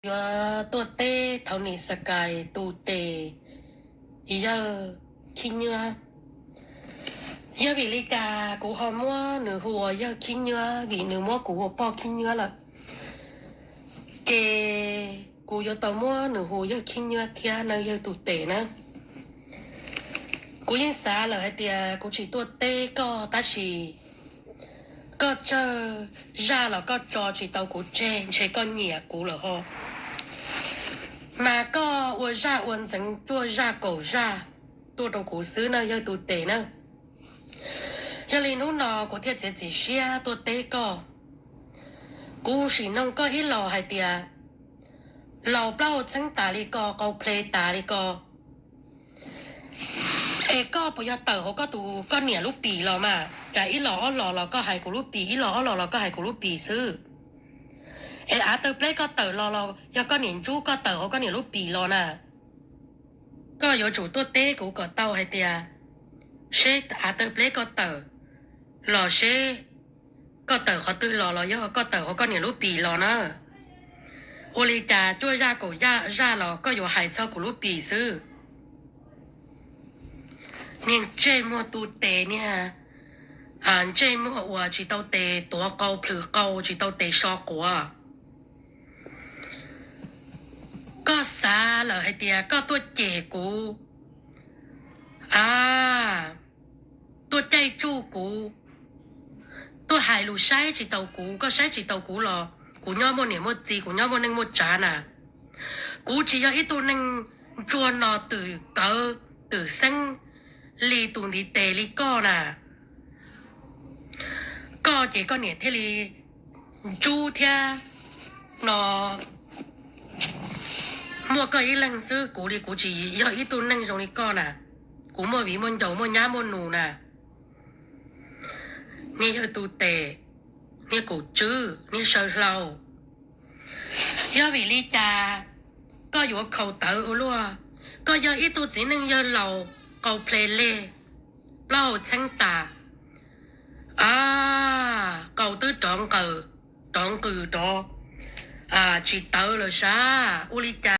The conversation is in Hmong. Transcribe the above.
Yuav tuaj teb thaum nim xas kais tus tes yawg Khib Nyuab. Yog vim li cas kuv ho muab nws hu ua yawg Khib Nyuab? Vim nws muab kuv hu ua poj Khib Nyuab lawm, ces kuv yuav tau muab nws hu yawg Khib Nyuab thiab na, yawg tus tes na. Kuv yeej xav lawm hais tias kuv tsis tuaj teb koj, tab sis koj tsawg zaj los koj tso tsis tau kuv tseg, ntshe koj nyiam kuv lawm ho. Mas koj ua zaj ua ntxeev cuaj zaj kaum zaj tuaj rau kuv xwb na, yawg tus tes na. Yog li hnub no kuv thiaj txiav txim siab tuaj teb koj. Kuv sim noog koj ib los hais tias, laus plaub hau txheeb tas li ko, qau ple tas li ko, es koj puas yog tawm hauv koj tus, koj niam lub pim los mas? Cas ib los ob los los koj hais kuv lub pim, ib los ob los los koj hais kuv lub pim xwb. Es av taw pleb koj tawm los los yog koj niam ntsub koj tawm hauv koj niam lub pim los na? Koj yuav tsum tuaj teb kuv kom tau hais tias, seb av taw pleb koj tawm los seb koj tawm qhov twg los, los yog koj tawm hauv koj niam lub pim los na. Ua li cas cuaj zaj kaum zaj los koj yuav hais txog kuv lub pim xwb? Niag ntsej muag tu tes, niag ntsej muag uas tsis tau tes tuav qau plhws qau, tsis tau tes so quav. Koj xav lawm hais tias koj tuaj cem kuv, a, tuaj caij tsuj kuv, tuaj hais lus saib tsis taus kuv. Koj saib tsis taus kuv los kuv nyob muaj niam muaj txiv, kuv nyob muaj neej muaj tsav na. Kuv tsis yog ib tug neeg ntsuag no twm kawv twm xeeb li tus ntiv tes li koj na. Koj ces koj niam thiaj li ntsub thiab no, muaj koj ib leeg xwb. Kuv li kuv tsis yog ib tug neeg zoo li koj na. Kuv muaj viv muaj ncaus, muaj nyab muaj nus na. Niag yawg tus tes, niag kaum tswb, niag saw hlau, yog vim li cas koj yuav khaus tawv ua luaj? Koj yog ib tug txiv neej yawg laus, qau ple leg, plaub hau txheeb tas, a, qau twb rov nqaws, rov nqws rov, tsis tawv lawm sav. Ua li cas